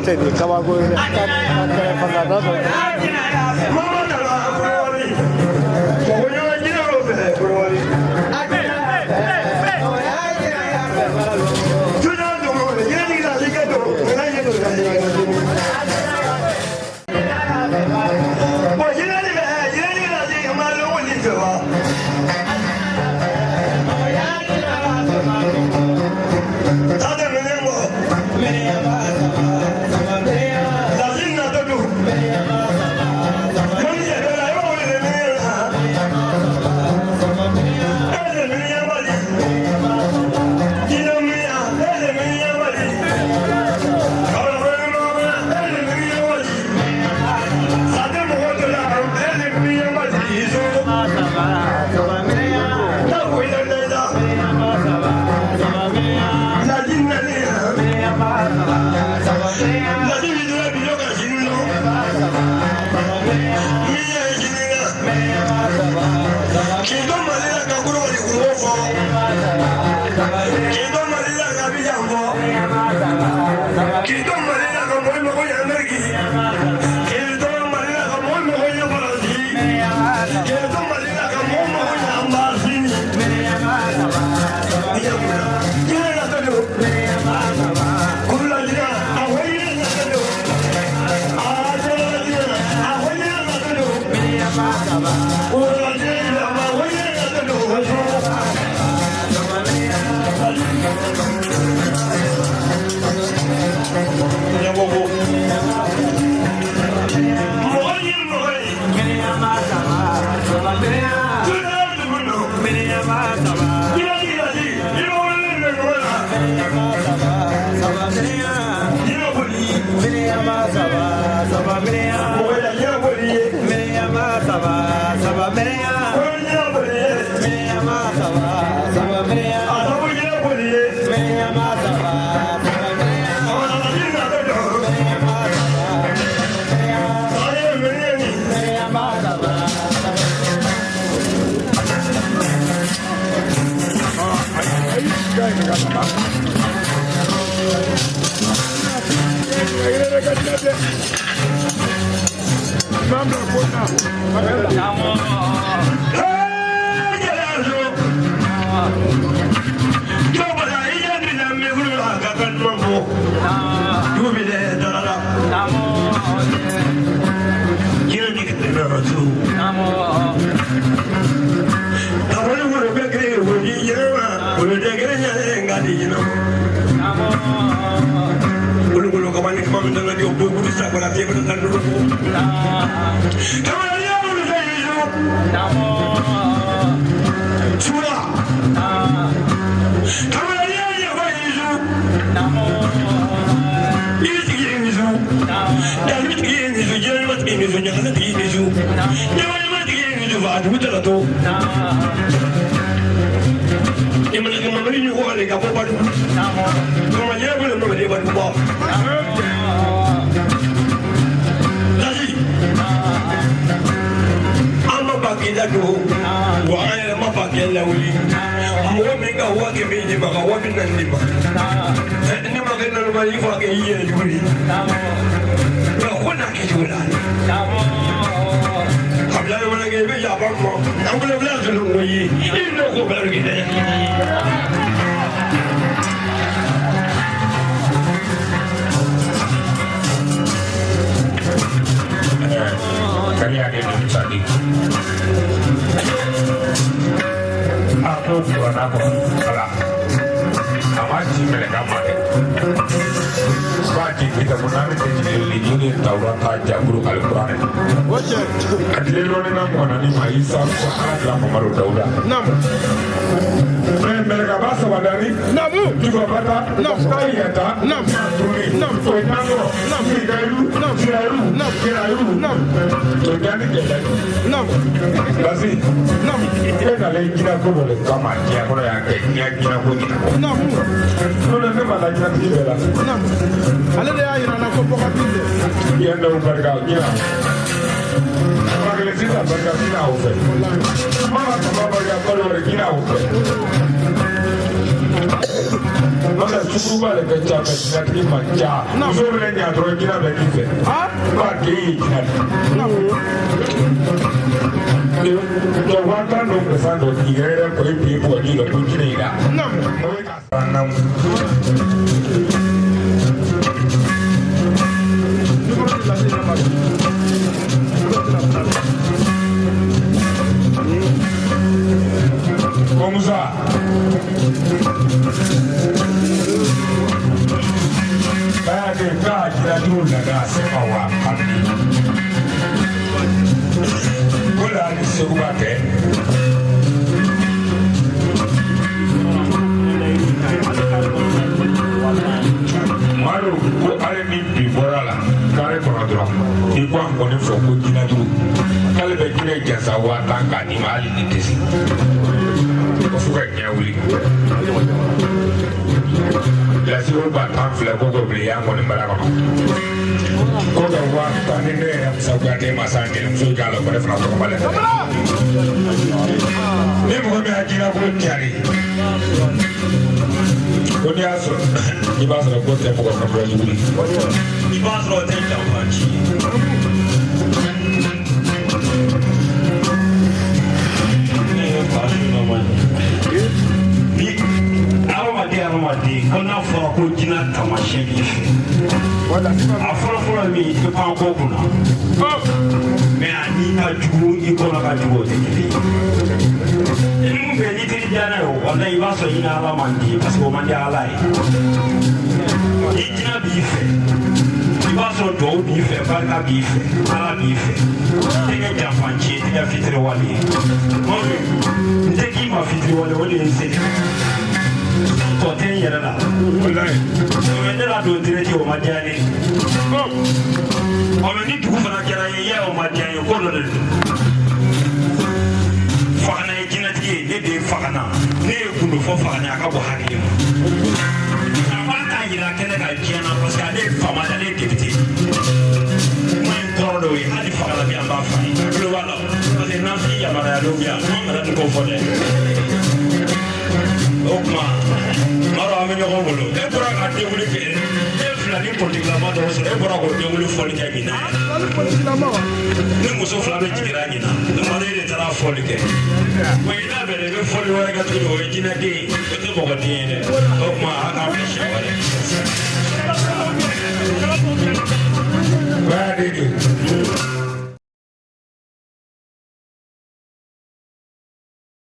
tɛ nin kabako ye dɛ ka kɛrɛfɛla dɔ dɔ. N'o tɛ suguruba de ka ca mɛ jinɛtigi man ca. Muso bɛ ɲa dɔrɔn jinɛ bɛ k'i fɛ. Ba den ye jinɛ de ye. Jɔ 10,000 don fɛn dɔ k'i yɛrɛ yɛrɛ kɔ i bi bɔ ji la ko jinɛ y'i la. O ye ka san na. Ko Musa. Baya de k'a jinɛtigiw nana se ma wa hali. Ko la ni Seguba tɛ. Madu ko ale ni bi bɔra la kare kɔnɔ dɔrɔn i ko an kɔni fɔ ko jinɛtigiw k'ale bɛ jinɛ jansa 10,000 k'a d'i ma hali ni tɛ se ko fo ka diɲɛ wuli lasiw ba tan filɛ ko k'o bila yan kɔni bara kɔnɔ ko ka 10,000 ni ne yɛrɛ Musa Kuyate ma san jelimuso k'a la ko ne fana tɔgɔ b'a la ni mɔgɔ min y'a jinɛ ko cari ko n'i y'a sɔrɔ i b'a sɔrɔ ko tɛ mɔgɔ ka jugu ye. I b'a sɔrɔ o tɛ janfa ci ye. Ne ye fa su ye. Ni hadamaden hadamaden ko n'a fɔra ko jinɛ taamasiyɛn b'i fɛ. A fɔlɔ fɔlɔ ye min ye i tɛ pan ko kunna. Mɛ a n'i ka jugu i kɔnɔ ka jugu o tɛ kelen ye. Ni mun bɛ n'i teri diya n'a ye o walayi i b'a sɔrɔ i ni Ala man di parce que o man di Ala ye. Ni jinɛ b'i fɛ i b'a sɔrɔ duwawu b'i fɛ barika b'i fɛ Ala b'i fɛ i tɛ kɛ janfanci ye i tɛ kɛ fitiriwale ye. N tɛ k'i ma fitiriwale o de ye n se tɔ tɛ n yɛrɛ la. O ye ne ladon direct o ma diya ne ye. Ɔ mɛ ni dugu fana kɛra ye i y'a ye o ma diya n ye ko dɔ de don. Fagana ye jinɛtigi ye ne de ye Fagana ne ye gundo fɔ Fagana a ka bɔ hakili ma. A b'a ta yira kɛnɛ kan diɲɛ na parce que ale ye faama de ye ale ye député ye. Kuma in kɔrɔ dɔw ye hali Fagana bi an b'a f'a ye a tulo b'a la parce que n'an fi yamaruyalen bɛ yan an yɛrɛ tɛ k'o fɔ dɛ. O tuma maa dɔ an bɛ ɲɔgɔn bolo e bɔra ka denwuli kɛ e fila ni politikilama dɔw sɔrɔ e bɔra k'o denwuli fɔli kɛ ɲinan ni muso fila bɛ jiginra ɲinan maa dɔ e de taara fɔli kɛ wa i n'a bɛn i bɛ fɔli wɛrɛ kɛ tuguni o ye jinɛden ye o tɛ mɔgɔ den ye dɛ o tuma a k'an bɛn siɲɛ wɛrɛ. Baya de